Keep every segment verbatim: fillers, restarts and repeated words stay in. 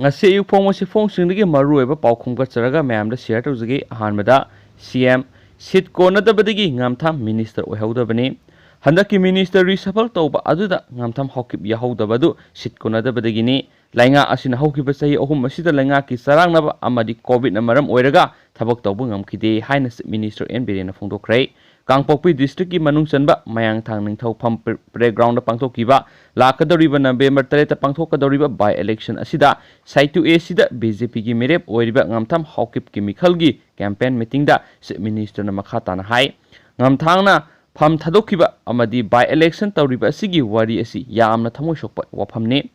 ꯉꯁꯤ ꯑꯌꯨꯛ ꯐꯣꯡꯕ ꯆꯦꯐꯣꯡꯁꯤꯡꯗꯒꯤ ꯃꯔꯨꯑꯣꯏꯕ ꯄꯥꯎ ꯈꯣꯝꯒꯠꯆꯔꯒ ꯃꯌꯥꯝꯗ ꯁꯤꯌꯔ ꯇꯧꯖꯒꯦ꯫ ꯑꯍꯥꯟꯕꯗ, ꯁꯤ ꯑꯦꯝ ꯁꯤꯠ ꯀꯣꯟꯅꯗꯕꯗꯒꯤ ꯉꯝꯊꯥꯝ ꯃꯤꯅꯤꯁꯇꯔ ꯑꯣꯏꯍꯧꯗꯕꯅꯤ꯫ ꯍꯟꯗꯛꯀꯤ ꯃꯤꯅꯤꯁꯇꯔ ꯔꯤꯁꯐꯜ ꯇꯧꯕ ꯑꯗꯨꯗ ꯉꯝꯊꯥꯝ ꯍꯥꯎꯀꯤꯞ ꯌꯥꯍꯧꯗꯕ ꯑꯗꯨ ꯁꯤꯠ ꯀꯣꯟꯅꯗꯕꯗꯒꯤꯅꯤ꯫ ꯂꯩꯉꯥꯛ ꯑꯁꯤꯅ ꯍꯧꯈꯤꯕ ꯆꯍꯤ ꯑꯍꯨꯝ ꯑꯁꯤꯗ ꯂꯩꯉꯥꯛꯀꯤ ꯆꯔꯥꯡꯅꯕ ꯑꯃꯗꯤ ꯀꯣꯚꯤꯗꯅ ꯃꯔꯝ ꯑꯣꯏꯔꯒ ꯊꯕꯛ ꯇꯧꯕ ꯉꯝꯈꯤꯗꯦ ꯍꯥꯏꯅ ꯆꯤꯐ ꯃꯤꯅꯤꯁꯇꯔ ꯑꯦꯟ ꯕꯤꯔꯦꯟꯅ ꯐꯣꯡꯗꯣꯛꯈ꯭ꯔꯦ꯫ ꯀꯥꯡꯄꯣꯛꯄꯤ ꯗꯤꯁꯇ꯭ꯔꯤꯛꯀꯤ ꯃꯅꯨꯡ ꯆꯟꯕ ꯃꯌꯥꯡꯊꯥꯡ ꯅꯤꯡꯊꯧꯐꯝ ꯄ꯭ꯂꯦꯒ꯭ꯔꯥꯎꯟꯗ ꯄꯥꯡꯊꯣꯛꯈꯤꯕ ꯂꯥꯛꯀꯗꯧꯔꯤꯕ ꯅꯕꯦꯝꯕꯔ ꯇꯔꯦꯠꯇ ꯄꯥꯡꯊꯣꯛꯀꯗꯧꯔꯤꯕ ꯕꯥꯏ ꯏꯂꯦꯛꯁꯟ ꯑꯁꯤꯗ ꯁꯥꯏꯇꯨ ꯑꯦꯁꯤꯗ ꯕꯤ ꯖꯦ ꯄꯤꯒꯤ ꯃꯤꯔꯦꯞ ꯑꯣꯏꯔꯤꯕ ꯉꯝꯊꯥꯝ ꯍꯥꯎꯀꯤꯞꯀꯤ ꯃꯤꯈꯜꯒꯤ ꯀꯦꯝꯄꯦꯟ ꯃꯤꯇꯤꯡꯗ ꯆꯤꯐ ꯃꯤꯅꯤꯁꯇꯔꯅ ꯃꯈꯥ ꯇꯥꯅ ꯍꯥꯏ, ꯉꯝꯊꯥꯡꯅ ꯐꯝ ꯊꯥꯗꯣꯛꯈꯤꯕ ꯑꯃꯗꯤ ꯕꯥꯏ ꯏꯂꯦꯛꯁꯟ ꯇꯧꯔꯤꯕ ꯑꯁꯤꯒꯤ ꯋꯥꯔꯤ ꯑꯁꯤ ꯌꯥꯝꯅ ꯊꯃꯣꯏ ꯁꯣꯛꯄ ꯋꯥꯐꯝꯅꯤ꯫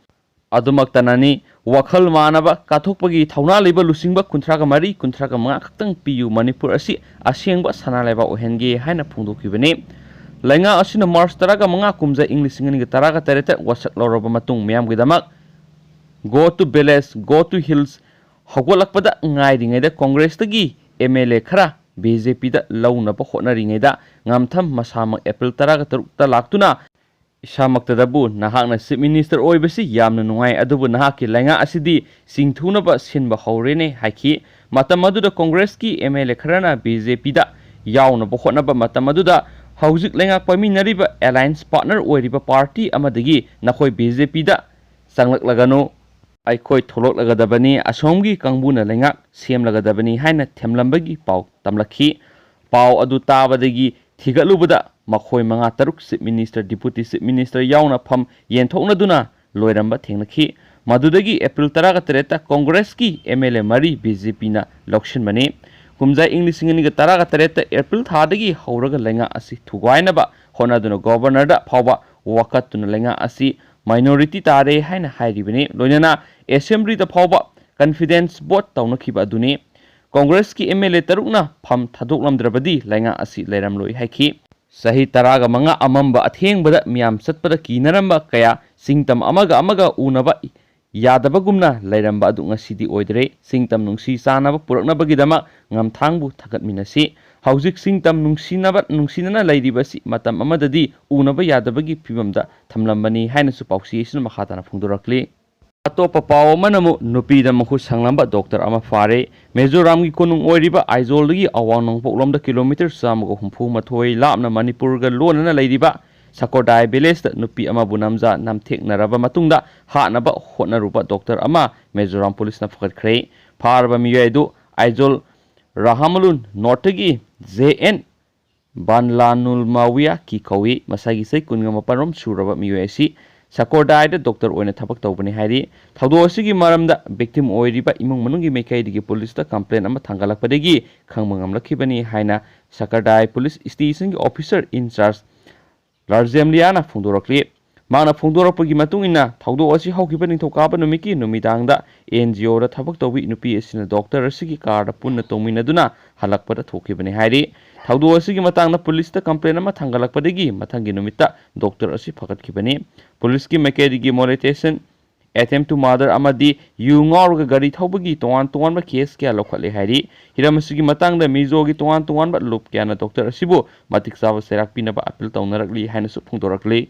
ꯑꯗꯨꯃꯛꯇꯅꯅꯤ, ꯋꯥꯈꯜ ꯃꯥꯟꯅꯕ ꯀꯠꯊꯣꯛꯄꯒꯤ ꯊꯧꯅꯥ ꯂꯩꯕ ꯂꯨꯆꯤꯡꯕ ꯀꯨꯟꯊ꯭ꯔꯥꯒ ꯃꯔꯤ, ꯀꯨꯟꯊ꯭ꯔꯥꯒ ꯃꯉꯥ ꯈꯛꯇꯪ ꯄꯤꯌꯨ꯫ ꯃꯅꯤꯄꯨꯔ ꯑꯁꯤ ꯑꯁꯦꯡꯕ ꯁꯅꯥ ꯂꯩꯕꯥꯛ ꯑꯣꯏꯍꯟꯒꯦ ꯍꯥꯏꯅ ꯐꯣꯡꯗꯣꯛꯈꯤꯕꯅꯤ꯫ ꯂꯩꯉꯥꯛ ꯑꯁꯤꯅ ꯃꯥꯔꯆ ꯇꯔꯥꯒ ꯃꯉꯥ ꯀꯨꯝꯖꯥ ꯏꯪ ꯂꯤꯁꯤꯡ ꯑꯅꯤꯒ ꯇꯔꯥꯒ ꯇꯔꯦꯠꯇ ꯋꯥꯁꯛ ꯂꯧꯔꯕ ꯃꯇꯨꯡ ꯃꯤꯌꯥꯝꯒꯤꯗꯃꯛ "Go to village, go to hills" ꯍꯧꯒꯠꯂꯛꯄꯗ ꯉꯥꯏꯔꯤꯉꯩꯗ ꯀꯣꯡꯒ꯭ꯔꯦꯁꯇꯒꯤ ꯑꯦꯝ ꯑꯦꯜ ꯑꯦ ꯈꯔ ꯕꯤ ꯖꯦ ꯄꯤꯗ ꯂꯧꯅꯕ ꯍꯣꯠꯅꯔꯤꯉꯩꯗ ꯉꯝꯊꯥꯝ ꯃꯁꯥꯃꯛ ꯑꯦꯄ꯭ꯔꯤꯜ ꯇꯔꯥꯒ ꯇꯔꯨꯛꯇ ꯂꯥꯛꯇꯨꯅ ꯏꯁꯥꯃꯛꯇꯗꯕꯨ "ꯅꯍꯥꯛꯅ ꯆꯤꯐ ꯃꯤꯅꯤꯁꯇꯔ ꯑꯣꯏꯕꯁꯤ ꯌꯥꯝꯅ ꯅꯨꯡꯉꯥꯏ, ꯑꯗꯨꯕꯨ ꯅꯍꯥꯛꯀꯤ ꯂꯩꯉꯥꯛ ꯑꯁꯤꯗꯤ ꯆꯤꯡꯊꯨꯅꯕ ꯁꯤꯟꯕ ꯍꯧꯔꯦꯅꯦ" ꯍꯥꯏꯈꯤ꯫ ꯃꯇꯝ ꯑꯗꯨꯗ ꯀꯣꯡꯒ꯭ꯔꯦꯁꯀꯤ ꯑꯦꯝ ꯑꯦꯜ ꯑꯦ ꯈꯔꯅ ꯕꯤ ꯖꯦ ꯄꯤꯗ ꯌꯥꯎꯅꯕ ꯍꯣꯠꯅꯕ ꯃꯇꯝ ꯑꯗꯨꯗ ꯍꯧꯖꯤꯛ ꯂꯩꯉꯥꯛ ꯄꯥꯏꯃꯤꯟꯅꯔꯤꯕ ꯑꯦꯂꯥꯏꯟꯁ ꯄꯥꯔꯠꯅꯔ ꯑꯣꯏꯔꯤꯕ ꯄꯥꯔꯇꯤ ꯑꯃꯗꯒꯤ "ꯅꯈꯣꯏ ꯕꯤ ꯖꯦ ꯄꯤꯗ ꯆꯪꯂꯛꯂꯒꯅꯨ, ꯑꯩꯈꯣꯏ ꯊꯣꯛꯂꯛꯂꯒꯗꯕꯅꯤ, ꯑꯁꯣꯝꯒꯤ ꯀꯥꯡꯕꯨꯅ ꯂꯩꯉꯥꯛ ꯁꯦꯝꯂꯒꯗꯕꯅꯤ" ꯍꯥꯏꯅ ꯊꯦꯝꯂꯝꯕꯒꯤ ꯄꯥꯎ ꯇꯝꯂꯛꯈꯤ꯫ ꯄꯥꯎ ꯑꯗꯨ ꯇꯥꯕꯗꯒꯤ ꯊꯤꯒꯠꯂꯨꯕꯗ ꯃꯈꯣꯏ ꯃꯉꯥ ꯇꯔꯨꯛ chief minister, deputy chief minister ꯌꯥꯎꯅ ꯐꯝ ꯌꯦꯟꯊꯣꯛꯅꯗꯨꯅ ꯂꯣꯏꯔꯝꯕ ꯊꯦꯡꯅꯈꯤ꯫ ꯃꯗꯨꯗꯒꯤ ꯑꯦꯄ꯭ꯔꯤꯜ ꯇꯔꯥꯒ ꯇꯔꯦꯠꯇ ꯀꯣꯡꯒ꯭ꯔꯦꯁꯀꯤ ꯑꯦꯝ ꯑꯦꯜ ꯑꯦ ꯃꯔꯤ ꯕꯤ ꯖꯦ ꯄꯤꯅ ꯂꯧꯁꯤꯟꯕꯅꯤ꯫ ꯀꯨꯝꯖꯥ ꯏꯪ ꯂꯤꯁꯤꯡ ꯑꯅꯤꯒ ꯇꯔꯥꯒ ꯇꯔꯦꯠꯇ ꯑꯦꯄ꯭ꯔꯤꯜ ꯊꯥꯗꯒꯤ ꯍꯧꯔꯒ ꯂꯩꯉꯥꯛ ꯑꯁꯤ ꯊꯨꯒꯥꯏꯅꯕ ꯍꯣꯠꯅꯗꯨꯅ ꯒꯣꯚꯔꯅꯔꯗ ꯐꯥꯎꯕ ꯋꯥꯀꯠꯇꯨꯅ ꯂꯩꯉꯥꯛ ꯑꯁꯤ ꯃꯥꯏꯅꯣꯔꯤꯇꯤ ꯇꯥꯔꯦ ꯍꯥꯏꯅ ꯍꯥꯏꯔꯤꯕꯅꯤ꯫ ꯂꯣꯏꯅꯅ ꯑꯦꯁꯦꯝꯕ꯭ꯂꯤꯗ ꯐꯥꯎꯕ ꯀꯟꯐꯤꯗꯦꯟꯁ ꯚꯣꯠ ꯇꯧꯅꯈꯤꯕ ꯑꯗꯨꯅꯤ꯫ ꯀꯣꯡꯒ꯭ꯔꯦꯁꯀꯤ ꯑꯦꯝ ꯑꯦꯜ ꯑꯦ ꯇꯔꯨꯛꯅ ꯐꯝ ꯊꯥꯗꯣꯛꯂꯝꯗ꯭ꯔꯕꯗꯤ ꯂꯩꯉꯥꯛ ꯑꯁꯤ ꯂꯩꯔꯝꯂꯣꯏ ꯍꯥꯏꯈꯤ꯫ ꯆꯍꯤ ꯇꯔꯥꯒ ꯃꯉꯥ ꯑꯃꯝꯕ ꯑꯊꯦꯡꯕꯗ ꯃꯤꯌꯥꯝ ꯆꯠꯄꯗ ꯀꯤꯅꯔꯝꯕ ꯀꯌꯥ ꯆꯤꯡꯇꯝ ꯑꯃꯒ ꯑꯃꯒ ꯎꯅꯕ ꯌꯥꯗꯕꯒꯨꯝꯅ ꯂꯩꯔꯝꯕ ꯑꯗꯨ ꯉꯁꯤꯗꯤ ꯑꯣꯏꯗ꯭ꯔꯦ꯫ ꯆꯤꯡꯇꯝ ꯅꯨꯡꯁꯤ ꯆꯥꯟꯅꯕ ꯄꯨꯔꯛꯅꯕꯒꯤꯗꯃꯛ ꯉꯝꯊꯥꯡꯕꯨ ꯊꯥꯒꯠꯃꯤꯟꯅꯁꯤ꯫ ꯍꯧꯖꯤꯛ ꯆꯤꯡꯇꯝ ꯅꯨꯡꯁꯤꯅꯕ, ꯅꯨꯡꯁꯤꯅꯅ ꯂꯩꯔꯤꯕꯁꯤ ꯃꯇꯝ ꯑꯃꯗꯗꯤ ꯎꯅꯕ ꯌꯥꯗꯕꯒꯤ ꯐꯤꯕꯝꯗ ꯊꯝꯂꯝꯕꯅꯤ ꯍꯥꯏꯅꯁꯨ ꯄꯥꯎꯆꯦ ꯑꯁꯤꯅ ꯃꯈꯥ ꯇꯥꯅ ꯐꯣꯡꯗꯣꯔꯛꯂꯤ꯫ ꯑꯇꯣꯞꯄ ꯄꯥꯎ ꯑꯃꯅ ꯑꯃꯨꯛ ꯅꯨꯄꯤꯗ ꯃꯈꯨꯠ ꯁꯪꯂꯝꯕ ꯗꯣꯛꯇꯔ ꯑꯃ ꯐꯥꯔꯦ꯫ ꯃꯤꯖꯣꯔꯥꯝꯒꯤ ꯀꯣꯅꯨꯡ ꯑꯣꯏꯔꯤꯕ ꯑꯥꯏꯖꯣꯜꯗꯒꯤ ꯑꯋꯥꯡ ꯅꯣꯡꯄꯣꯛꯂꯣꯝꯗ ꯀꯤꯂꯣꯃꯤꯇꯔ ꯆꯥꯝꯃꯒ ꯍꯨꯝꯐꯨ ꯃꯥꯊꯣꯏ ꯂꯥꯞꯅ ꯃꯅꯤꯄꯨꯔꯒ ꯂꯣꯟꯅꯅ ꯂꯩꯔꯤꯕ ꯁꯀꯣꯗꯥꯏ ꯚꯤꯂꯦꯖꯇ ꯅꯨꯄꯤ ꯑꯃꯕꯨ ꯅꯝꯖ ꯅꯝꯊꯦꯛꯅꯔꯕ ꯃꯇꯨꯡꯗ ꯍꯥꯠꯅꯕ ꯍꯣꯠꯅꯔꯨꯕ ꯗꯣꯛꯇꯔ ꯑꯃ ꯃꯤꯖꯣꯔꯥꯝ ꯄꯨꯂꯤꯁꯅ ꯐꯒꯠꯈ꯭ꯔꯦ꯫ ꯐꯥꯔꯕ ꯃꯤꯑꯣꯏ ꯑꯗꯨ ꯑꯥꯏꯖꯣꯜ ꯔꯥꯍꯃꯂꯨꯟ ꯅꯣꯔꯠꯇꯒꯤ ꯖꯦ ꯑꯦꯟ ꯕꯥꯟꯂꯥꯅꯨꯜꯃꯥꯋꯤꯌꯥ ꯀꯤ ꯀꯧꯏ꯫ ꯃꯁꯥꯒꯤ ꯆꯍꯤ ꯀꯨꯟꯒ ꯃꯥꯄꯟ ꯔꯣꯝ ꯁꯨꯔꯕ ꯃꯤꯑꯣꯏ ꯑꯁꯤ ꯁꯀꯣꯔꯗꯥꯏꯗ ꯗꯣꯛꯇꯔ ꯑꯣꯏꯅ ꯊꯕꯛ ꯇꯧꯕꯅꯤ ꯍꯥꯏꯔꯤ꯫ ꯊꯧꯗꯣꯛ ꯑꯁꯤꯒꯤ ꯃꯔꯝꯗ victim ꯑꯣꯏꯔꯤꯕ ꯏꯃꯨꯡ ꯃꯅꯨꯡꯒꯤ ꯃꯥꯏꯀꯩꯗꯒꯤ ꯄꯨꯂꯤꯁꯇ complain ꯑꯃ ꯊꯥꯡꯒꯠꯂꯛꯄꯗꯒꯤ ꯈꯪꯕ ꯉꯝꯂꯛꯈꯤꯕꯅꯤ ꯍꯥꯏꯅ ꯁꯀꯔꯗꯥꯏ ꯄꯨꯂꯤꯁ stationꯒꯤ officer in charge ꯂꯥꯔꯖꯦꯝꯂꯤꯌꯥꯅ ꯐꯣꯡꯗꯣꯔꯛꯂꯤ꯫ ꯃꯍꯥꯛꯅ ꯐꯣꯡꯗꯣꯔꯛꯄꯒꯤ ꯃꯇꯨꯡ ꯏꯟꯅ, ꯊꯧꯗꯣꯛ ꯑꯁꯤ ꯍꯧꯈꯤꯕ ꯅꯤꯡꯊꯧꯀꯥꯕ ꯅꯨꯃꯤꯠꯀꯤ ꯅꯨꯃꯤꯗꯥꯡꯗ ꯑꯦꯟ ꯖꯤ ꯑꯣꯗ ꯊꯕꯛ ꯇꯧꯕꯤ ꯅꯨꯄꯤ ꯑꯁꯤꯅ ꯗꯣꯛꯇꯔ ꯑꯁꯤꯒꯤ ꯀꯥꯔꯗ ꯄꯨꯟꯅ ꯇꯣꯡꯃꯤꯟꯅꯗꯨꯅ ꯍꯜꯂꯛꯄꯗ ꯊꯣꯛꯈꯤꯕꯅꯤ ꯍꯥꯏꯔꯤ꯫ ꯊꯧꯗꯣꯛ ꯑꯁꯤꯒꯤ ꯃꯇꯥꯡꯗ ꯄꯨꯂꯤꯁꯇ complain ꯑꯃ ꯊꯥꯡꯒꯠꯂꯛꯄꯗꯒꯤ ꯃꯊꯪꯒꯤ ꯅꯨꯃꯤꯠꯇ ꯗꯣꯛꯇꯔ ꯑꯁꯤ ꯐꯒꯠꯈꯤꯕꯅꯤ꯫ ꯄꯨꯂꯤꯁꯀꯤ ꯃꯥꯏꯀꯩꯗꯒꯤ molestation, attempt to murder ꯑꯃꯗꯤ ꯌꯨ ꯉꯥꯎꯔꯒ ꯒꯥꯔꯤ ꯊꯧꯕꯒꯤ ꯇꯣꯉꯥꯟ ꯇꯣꯉꯥꯟꯕ case ꯀꯌꯥ ꯂꯧꯈꯠꯂꯦ ꯍꯥꯏꯔꯤ꯫ ꯍꯤꯔꯝ ꯑꯁꯤꯒꯤ ꯃꯇꯥꯡꯗ ꯃꯤꯖꯣꯒꯤ ꯇꯣꯉꯥꯟ ꯇꯣꯉꯥꯟꯕ ꯂꯨꯞ ꯀꯌꯥꯅ ꯗꯣꯛꯇꯔ ꯑꯁꯤꯕꯨ ꯃꯇꯤꯛ ꯆꯥꯕ ꯆꯩꯔꯥꯛ ꯄꯤꯅꯕ appeal ꯇꯧꯅꯔꯛꯂꯤ ꯍꯥꯏꯅꯁꯨ ꯐꯣꯡꯗꯣꯔꯛꯂꯤ꯫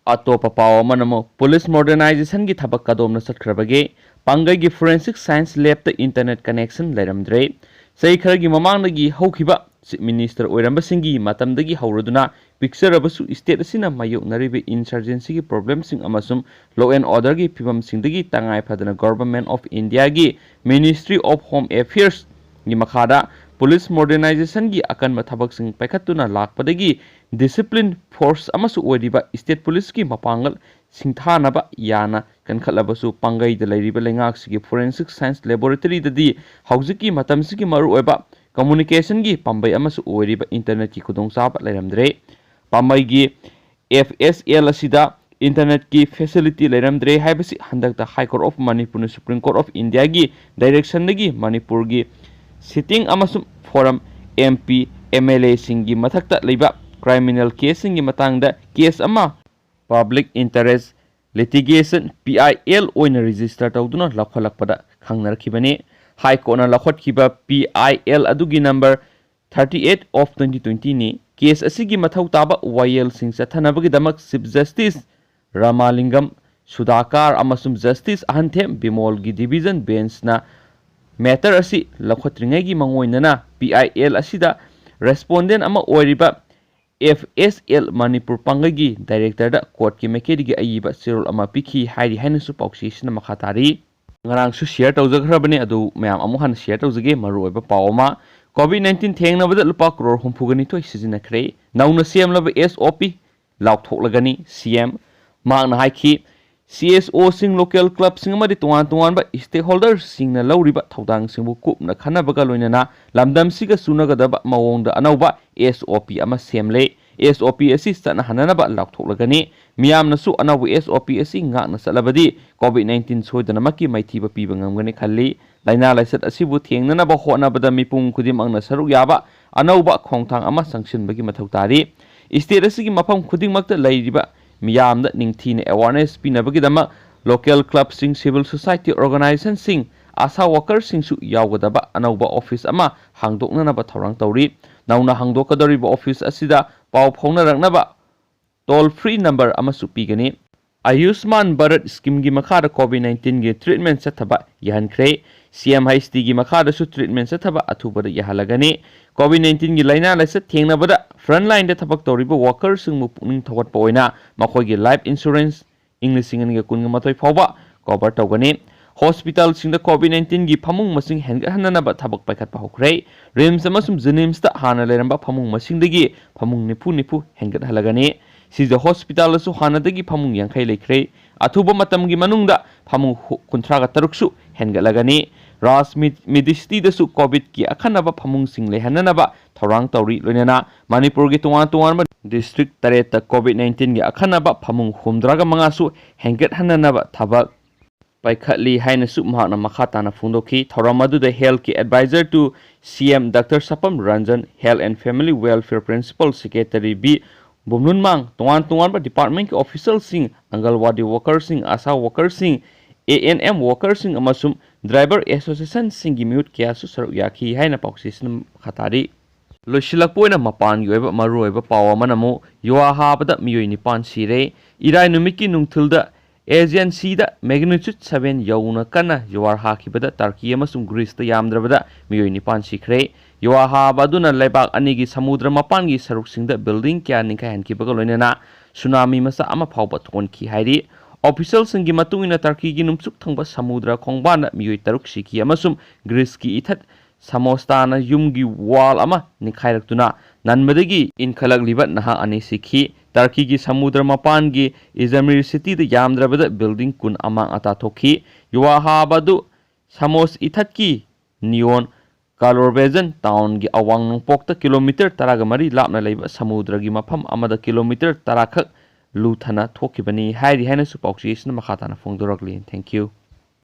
ꯑꯇꯣꯞꯄ ꯄꯥꯎ ꯑꯃꯅ ꯑꯃꯨꯛ ꯄꯨꯂꯤꯁ modernizationꯒꯤ ꯊꯕꯛ ꯀꯗꯣꯝꯅ ꯆꯠꯈ꯭ꯔꯕꯒꯦ? ꯄꯥꯡꯒꯩꯒꯤ forensic science labꯇ internet connection ꯂꯩꯔꯝꯗ꯭ꯔꯦ꯫ ꯆꯍꯤ ꯈꯔꯒꯤ ꯃꯃꯥꯡꯗꯒꯤ ꯍꯧꯈꯤꯕ Chief Minister ꯑꯣꯏꯔꯝꯕꯁꯤꯡꯒꯤ ꯃꯇꯝꯗꯒꯤ ꯍꯧꯔꯗꯨꯅ ꯄꯤꯛꯆꯔꯕꯁꯨ state ꯑꯁꯤꯅ ꯃꯥꯌꯣꯛꯅꯔꯤꯕ insurgencyꯒꯤ problemꯁꯤꯡ ꯑꯃꯁꯨꯡ law and orderꯒꯤ ꯐꯤꯕꯝꯁꯤꯡꯗꯒꯤ ꯇꯉꯥꯏ ꯐꯗꯅ Government of Indiaꯒꯤ Ministry of Home Affairsꯒꯤ ꯃꯈꯥꯗ police modernizationꯒꯤ ꯑꯀꯟꯕ ꯊꯕꯛꯁꯤꯡ ꯄꯥꯏꯈꯠꯇꯨꯅ ꯂꯥꯛꯄꯗꯒꯤ discipline force ꯑꯃꯁꯨ ꯑꯣꯏꯔꯤꯕ state policeꯀꯤ ꯃꯄꯥꯡꯒꯜ ꯁꯤꯡꯊꯥꯅꯕ ꯌꯥꯅ ꯀꯟꯈꯠꯂꯕꯁꯨ, ꯄꯥꯡꯒꯩꯗ ꯂꯩꯔꯤꯕ ꯂꯩꯉꯥꯛꯁꯤꯒꯤ forensic science laboratoryꯗꯗꯤ ꯍꯧꯖꯤꯛꯀꯤ ꯃꯇꯝꯁꯤꯒꯤ ꯃꯔꯨꯑꯣꯏꯕ communicationꯒꯤ ꯄꯥꯝꯕꯩ ꯑꯃꯁꯨ ꯑꯣꯏꯔꯤꯕ internetꯀꯤ ꯈꯨꯗꯣꯡꯆꯥꯕ ꯂꯩꯔꯝꯗ꯭ꯔꯦ꯫ ꯄꯥꯝꯕꯩꯒꯤ F S L ꯑꯁꯤꯗ internetꯀꯤ facility ꯂꯩꯔꯝꯗ꯭ꯔꯦ ꯍꯥꯏꯕꯁꯤ ꯍꯟꯗꯛꯇ High Court of ꯃꯅꯤꯄꯨꯔꯅ Supreme Court of Indiaꯒꯤ directionꯗꯒꯤ ꯃꯅꯤꯄꯨꯔꯒꯤ sitting ꯑꯃꯁꯨꯡ former M P, M L Aꯁꯤꯡꯒꯤ ꯃꯊꯛꯇ ꯂꯩꯕ criminal caseꯁꯤꯡꯒꯤ ꯃꯇꯥꯡꯗ case ꯑꯃ Public Interest Litigation, P I L, ꯑꯣꯏꯅ register ꯇꯧꯗꯨꯅ ꯂꯧꯈꯠꯂꯛꯄꯗ ꯈꯪꯅꯔꯛꯈꯤꯕꯅꯤ꯫ High Courtꯅ ꯂꯧꯈꯠꯈꯤꯕ P I L ꯑꯗꯨꯒꯤ number thirty eight of twenty twenty ꯅꯤ꯫ Case ꯑꯁꯤꯒꯤ ꯃꯊꯧ ꯇꯥꯕ ꯋꯥꯌꯦꯜꯁꯤꯡ ꯆꯠꯊꯅꯕꯒꯤꯗꯃꯛ Chief Justice ꯔꯥꯃꯥꯂꯤꯡꯒꯝ ꯁꯨꯗꯥꯀꯥꯔ ꯑꯃꯁꯨꯡ ꯖꯁꯇꯤꯁ ꯑꯍꯟꯊꯦꯝ ꯕꯤꯃꯣꯜꯒꯤ ꯗꯤꯚꯤꯖꯟ ꯕꯦꯟꯁꯅ ꯃꯦꯇꯔ ꯑꯁꯤ ꯂꯧꯈꯠꯇ꯭ꯔꯤꯉꯩꯒꯤ ꯃꯥꯡꯑꯣꯏꯅꯅ ꯄꯤ ꯑꯥꯏ ꯑꯦꯜ ꯑꯁꯤꯗ ꯔꯦꯁꯄꯣꯟꯗꯦꯟ ꯑꯃ ꯑꯣꯏꯔꯤꯕ ꯑꯦꯐ ꯑꯦꯁ ꯑꯦꯜ ꯃꯅꯤꯄꯨꯔ ꯄꯥꯡꯒꯜꯒꯤ ꯗꯥꯏꯔꯦꯛꯇꯔꯗ ꯀꯣꯔꯠꯀꯤ ꯃꯥꯏꯀꯩꯗꯒꯤ ꯑꯏꯕ ꯆꯦꯔꯣꯜ ꯑꯃ ꯄꯤꯈꯤ ꯍꯥꯏꯔꯤ ꯍꯥꯏꯅꯁꯨ ꯄꯥꯎꯆꯦꯁꯤꯅ ꯃꯈꯥ ꯇꯥꯔꯤ꯫ ꯉꯔꯥꯡꯁꯨ ꯁꯤꯌꯔ ꯇꯧꯖꯈ꯭ꯔꯕꯅꯤ, ꯑꯗꯨ ꯃꯌꯥꯝ ꯑꯃꯨꯛ ꯍꯟꯅ ꯁꯤꯌꯔ ꯇꯧꯖꯒꯦ꯫ ꯃꯔꯨꯑꯣꯏꯕ ꯄꯥꯎ ꯑꯃ, ꯀꯣꯚꯤꯗ ꯅꯥꯏꯟꯇꯤꯟ ꯊꯦꯡꯅꯕꯗ ꯂꯨꯄꯥ ꯀ꯭ꯔꯣꯔ ꯍꯨꯝꯐꯨꯒ ꯅꯤꯊꯣꯏ ꯁꯤꯖꯤꯟꯅꯈ꯭ꯔꯦ꯫ ꯅꯧꯅ ꯁꯦꯝꯂꯕ ꯑꯦꯁ ꯑꯣ ꯄꯤ ꯂꯥꯎꯊꯣꯛꯂꯒꯅꯤ ꯁꯤ ꯑꯦꯝ꯫ ꯃꯍꯥꯛꯅ ꯍꯥꯏꯈꯤ, ꯁꯤ ꯑꯦꯁ ꯑꯣꯁꯤꯡ, ꯂꯣꯀꯦꯜ ꯀ꯭ꯂꯕꯁꯤꯡ ꯑꯃꯗꯤ ꯇꯣꯉꯥꯟ ꯇꯣꯉꯥꯟꯕ ꯁ꯭ꯇꯦꯛꯍꯣꯜꯗꯔꯁꯤꯡꯅ ꯂꯧꯔꯤꯕ ꯊꯧꯗꯥꯡꯁꯤꯡꯕꯨ ꯀꯨꯞꯅ ꯈꯟꯅꯕꯒ ꯂꯣꯏꯅꯅ ꯂꯝꯗꯝꯁꯤꯒ ꯆꯨꯅꯒꯗꯕ ꯃꯑꯣꯡꯗ ꯑꯅꯧꯕ ꯑꯦꯁ ꯑꯣ ꯄꯤ ꯑꯃ ꯁꯦꯝꯂꯦ꯫ ꯑꯦꯁ ꯑꯣ ꯄꯤ ꯑꯁꯤ ꯆꯠꯅꯍꯟꯅꯅꯕ ꯂꯥꯎꯊꯣꯛꯂꯒꯅꯤ꯫ ꯃꯤꯌꯥꯝꯅꯁꯨ ꯑꯅꯧꯕ ꯑꯦꯁ ꯑꯣ ꯄꯤ ꯑꯁꯤ ꯉꯥꯛꯅ ꯆꯠꯂꯕꯗꯤ ꯀꯣꯚꯤꯗ ꯅꯥꯏꯟꯇꯤꯟ ꯁꯣꯏꯗꯅꯃꯛꯀꯤ ꯃꯥꯏꯊꯤꯕ ꯄꯤꯕ ꯉꯝꯒꯅꯤ ꯈꯜꯂꯤ꯫ ꯂꯥꯏꯅꯥ ꯂꯥꯏꯆꯠ ꯑꯁꯤꯕꯨ ꯊꯦꯡꯅꯅꯕ ꯍꯣꯠꯅꯕꯗ ꯃꯤꯄꯨꯝ ꯈꯨꯗꯤꯡꯃꯛꯅ ꯁꯔꯨꯛ ꯌꯥꯕ ꯑꯅꯧꯕ ꯈꯣꯡꯊꯥꯡ ꯑꯃ ꯆꯪꯁꯤꯟꯕꯒꯤ ꯃꯊꯧ ꯇꯥꯔꯤ꯫ ꯁ꯭ꯇꯦꯠ ꯑꯁꯤꯒꯤ ꯃꯐꯝ ꯈꯨꯗꯤꯡꯃꯛꯇ ꯂꯩꯔꯤꯕ ꯃꯤꯌꯥꯝꯗ ꯅꯤꯡꯊꯤꯅ ꯑꯦꯋꯥꯔꯅꯦꯁ ꯄꯤꯅꯕꯒꯤꯗꯃꯛ ꯂꯣꯀꯦꯜ ꯀ꯭ꯂꯕꯁꯤꯡ, ꯁꯤꯚꯤꯜ ꯁꯣꯁꯥꯏꯇꯤ ꯑꯣꯔꯒꯅꯥꯏꯖꯦꯁꯟꯁꯤꯡ, ꯑꯥꯁꯥ ꯋꯥꯀꯔꯁꯤꯡꯁꯨ ꯌꯥꯎꯒꯗꯕ ꯑꯅꯧꯕ ꯑꯣꯐꯤꯁ ꯑꯃ ꯍꯥꯡꯗꯣꯛꯅꯅꯕ ꯊꯧꯔꯥꯡ ꯇꯧꯔꯤ꯫ ꯅꯧꯅ ꯍꯥꯡꯗꯣꯛꯀꯗꯧꯔꯤꯕ ꯑꯣꯐꯤꯁ ꯑꯁꯤꯗ ꯄꯥꯎ ꯐꯥꯎꯅꯔꯛꯅꯕ ꯇꯣꯜ ꯐ꯭ꯔꯤ ꯅꯝꯕꯔ ꯑꯃꯁꯨ ꯄꯤꯒꯅꯤ꯫ ꯑꯌꯨꯁꯃꯥꯟ ꯚꯥꯔꯠ ꯁ꯭ꯀꯤꯝꯒꯤ ꯃꯈꯥꯗ ꯀꯣꯚꯤꯗ ꯅꯥꯏꯟꯇꯤꯟꯒꯤ ꯇ꯭ꯔꯤꯠꯃꯦꯟ ꯆꯠꯊꯕ ꯌꯥꯍꯟꯈ꯭ꯔꯦ꯫ ꯁꯤ ꯑꯦꯝ ꯑꯩꯆ ꯗꯤꯒꯤ ꯃꯈꯥꯗꯁꯨ ꯇ꯭ꯔꯤꯠꯃꯦꯟ ꯆꯠꯊꯕ ꯑꯊꯨꯕꯗ ꯌꯥꯍꯜꯂꯒꯅꯤ꯫ ꯀꯣꯚꯤꯗ ꯅꯥꯏꯟꯇꯤꯟꯒꯤ ꯂꯥꯏꯅꯥ ꯂꯥꯏꯆꯠ ꯊꯦꯡꯅꯕꯗ ꯐ꯭ꯔꯟꯠ ꯂꯥꯏꯟꯗ ꯊꯕꯛ ꯇꯧꯔꯤꯕ ꯋꯥꯀꯔꯁꯤꯡꯕꯨ ꯄꯨꯛꯅꯤꯡ ꯊꯧꯒꯠꯄ ꯑꯣꯏꯅ ꯃꯈꯣꯏꯒꯤ ꯂꯥꯏꯐ ꯏꯟꯁꯨꯔꯦꯟꯁ ꯏꯪ ꯂꯤꯁꯤꯡ ꯑꯅꯤꯒ ꯀꯨꯟꯒ ꯃꯥꯊꯣꯏ ꯐꯥꯎꯕ ꯀꯣꯚꯔ ꯇꯧꯒꯅꯤ꯫ ꯍꯣꯁꯄꯤꯇꯥꯜꯁꯤꯡꯗ ꯀꯣꯚꯤꯗ ꯅꯥꯏꯟꯇꯤꯟꯒꯤ ꯐꯃꯨꯡ ꯃꯁꯤꯡ ꯍꯦꯟꯒꯠꯍꯟꯅꯅꯕ ꯊꯕꯛ ꯄꯥꯏꯈꯠꯄ ꯍꯧꯈ꯭ꯔꯦ꯫ ꯔꯤꯝꯁ ꯑꯃꯁꯨꯡ ꯖꯦꯅꯤꯝꯁꯇ ꯍꯥꯟꯅ ꯂꯩꯔꯝꯕ ꯐꯃꯨꯡ ꯃꯁꯤꯡꯗꯒꯤ ꯐꯃꯨꯡ ꯅꯤꯐꯨ ꯅꯤꯐꯨ ꯍꯦꯟꯒꯠꯍꯜꯂꯒꯅꯤ꯫ ꯁꯤꯖ ꯍꯣꯁꯄꯤꯇꯥꯜꯗꯁꯨ ꯍꯥꯟꯅꯗꯒꯤ ꯐꯃꯨꯡ ꯌꯥꯡꯈꯩ ꯂꯩꯈ꯭ꯔꯦ꯫ ꯑꯊꯨꯕ ꯃꯇꯝꯒꯤ ꯃꯅꯨꯡꯗ ꯐꯃꯨꯡ ꯍꯨ-, ꯀꯨꯟꯊ꯭ꯔꯥꯒ ꯇꯔꯨꯛꯁꯨ ꯍꯦꯟꯒꯠꯂꯒꯅꯤ꯫ ꯔꯥꯖ ꯃꯤ-, ꯃꯤꯗꯤꯁꯤꯇꯤꯗꯁꯨ ꯀꯣꯚꯤꯗꯀꯤ ꯑꯈꯟꯅꯕ ꯐꯃꯨꯡꯁꯤꯡ ꯂꯩꯍꯟꯅꯅꯕ ꯊꯧꯔꯥꯡ ꯇꯧꯔꯤ꯫ ꯂꯣꯏꯅꯅ ꯃꯅꯤꯄꯨꯔꯒꯤ ꯇꯣꯉꯥꯟ ꯇꯣꯉꯥꯟꯕ ꯗꯤꯁꯇ꯭ꯔꯤꯛ ꯇꯔꯦꯠꯇ ꯀꯣꯚꯤꯗ ꯅꯥꯏꯟꯇꯤꯟꯒꯤ ꯑꯈꯟꯅꯕ ꯐꯃꯨꯡ ꯍꯨꯝꯗ꯭ꯔꯥꯒ ꯃꯉꯥꯁꯨ ꯍꯦꯟꯒꯠꯍꯟꯅꯅꯕ ꯊꯕꯛ ꯄꯥꯏꯈꯠꯂꯤ ꯍꯥꯏꯅꯁꯨ ꯃꯍꯥꯛꯅ ꯃꯈꯥ ꯇꯥꯅ ꯐꯣꯡꯗꯣꯛꯈꯤ꯫ ꯊꯧꯔꯝ ꯑꯗꯨꯗ health ꯀꯤ advisor to C M Doctor Sapam Ranjan, Health and Family Welfare Principal Secretary B ꯕꯨꯝꯂꯨꯟꯃꯥꯡ, ꯇꯣꯉꯥꯟ ꯇꯣꯉꯥꯟꯕ department ꯀꯤ official ꯁꯤꯡ, ꯑꯪꯒꯜꯋꯥꯗꯤ worker ꯁꯤꯡ, ꯑꯥꯁꯥ worker ꯁꯤꯡ, A N M worker ꯁꯤꯡ ꯑꯃꯁꯨꯡ driver association ꯁꯤꯡꯒꯤ ꯃꯤꯍꯨꯠ ꯀꯌꯥꯁꯨ ꯁꯔꯨꯛ ꯌꯥꯈꯤ ꯍꯥꯏꯅ ꯄꯥꯎꯆꯦꯁꯤꯅ ꯃꯈꯥ ꯇꯥꯔꯤ꯫ ꯂꯣꯏꯁꯤꯜꯂꯛꯄ ꯑꯣꯏꯅ ꯃꯄꯥꯟꯒꯤ ꯑꯣꯏꯕ ꯃꯔꯨꯑꯣꯏꯕ ꯄꯥꯎ ꯑꯃꯅ ꯑꯃꯨꯛ ꯌꯨꯍꯥ ꯍꯥꯕꯗ ꯃꯤꯑꯣꯏ ꯅꯤꯄꯥꯟ ꯁꯤꯔꯦ꯫ ꯏꯔꯥꯏ ꯅꯨꯃꯤꯠꯀꯤ ꯅꯨꯡꯊꯤꯜꯗ ꯑꯦꯖꯤꯌꯟ ꯁꯤꯗ magnitude seven ꯌꯧꯅ ꯀꯟꯅ ꯖꯨꯋꯥꯔ ꯍꯥꯈꯤꯕꯗ ꯇꯔꯀꯤ ꯑꯃꯁꯨꯡ ꯒ꯭ꯔꯤꯁꯇ ꯌꯥꯝꯗ꯭ꯔꯕꯗ ꯃꯤꯑꯣꯏ ꯅꯤꯄꯥꯟ ꯁꯤꯈ꯭ꯔꯦ꯫ ꯖꯨꯋꯥꯔ ꯍꯥꯕ ꯑꯗꯨꯅ ꯂꯩꯕꯥꯛ ꯑꯅꯤꯒꯤ ꯁꯃꯨꯗ꯭ꯔ ꯃꯄꯥꯟꯒꯤ ꯁꯔꯨꯛꯁꯤꯡꯗ building ꯀꯌꯥ ꯅꯤꯡꯈꯥꯏꯍꯟꯈꯤꯕꯒ ꯂꯣꯏꯅꯅ ꯁꯨꯅꯥꯃꯤ ꯃꯆꯥ ꯑꯃ ꯐꯥꯎꯕ ꯊꯣꯛꯍꯟꯈꯤ ꯍꯥꯏꯔꯤ꯫ Officialꯁꯤꯡꯒꯤ ꯃꯇꯨꯡ ꯏꯟꯅ ꯇꯔꯀꯤꯒꯤ ꯅꯨꯡꯆꯨꯞ ꯊꯪꯕ ꯁꯃꯨꯗ꯭ꯔ ꯈꯣꯡꯕꯥꯟꯗ ꯃꯤꯑꯣꯏ ꯇꯔꯨꯛ ꯁꯤꯈꯤ ꯑꯃꯁꯨꯡ ꯒ꯭ꯔꯤꯁꯀꯤ ꯏꯊꯠ ꯁꯃꯣꯁꯇꯥꯅ ꯌꯨꯝꯒꯤ wall ꯑꯃ ꯅꯤꯡꯈꯥꯏꯔꯛꯇꯨꯅ ꯅꯟꯕꯗꯒꯤ ꯏꯟꯈꯠꯂꯛꯂꯤꯕ ꯅꯍꯥ ꯑꯅꯤ ꯁꯤꯈꯤ꯫ ꯇꯔꯀꯤꯒꯤ ꯁꯃꯨꯗ꯭ꯔ ꯃꯄꯥꯟꯒꯤ ꯏꯖꯃꯤꯔ cityꯗ ꯌꯥꯝꯗ꯭ꯔꯕꯗ building ꯀꯨꯟ ꯑꯃꯥꯡ ꯑꯇꯥ ꯊꯣꯛꯈꯤ꯫ ꯖꯨꯋꯥꯔ ꯍꯥꯕ ꯑꯗꯨ ꯁꯃꯣꯁ ꯏꯊꯠꯀꯤ ꯅꯤꯌꯣꯟ ꯀꯥꯂꯣꯔꯕꯦꯖꯟ townꯒꯤ ꯑꯋꯥꯡ ꯅꯣꯡꯄꯣꯛꯇ kilometre ꯇꯔꯥꯒ ꯃꯔꯤ ꯂꯥꯞꯅ ꯂꯩꯕ ꯁꯃꯨꯗ꯭ꯔꯒꯤ ꯃꯐꯝ ꯑꯃꯗ kilometre ꯇꯔꯥ ꯈꯛ ꯂꯨꯊꯅ ꯊꯣꯛꯈꯤꯕꯅꯤ ꯍꯥꯏꯔꯤ ꯍꯥꯏꯅꯁꯨ ꯄꯥꯎꯆꯦ ꯑꯁꯤꯅ ꯃꯈꯥ ꯇꯥꯅ ꯐꯣꯡꯗꯣꯔꯛꯂꯤ꯫ Thank you꯫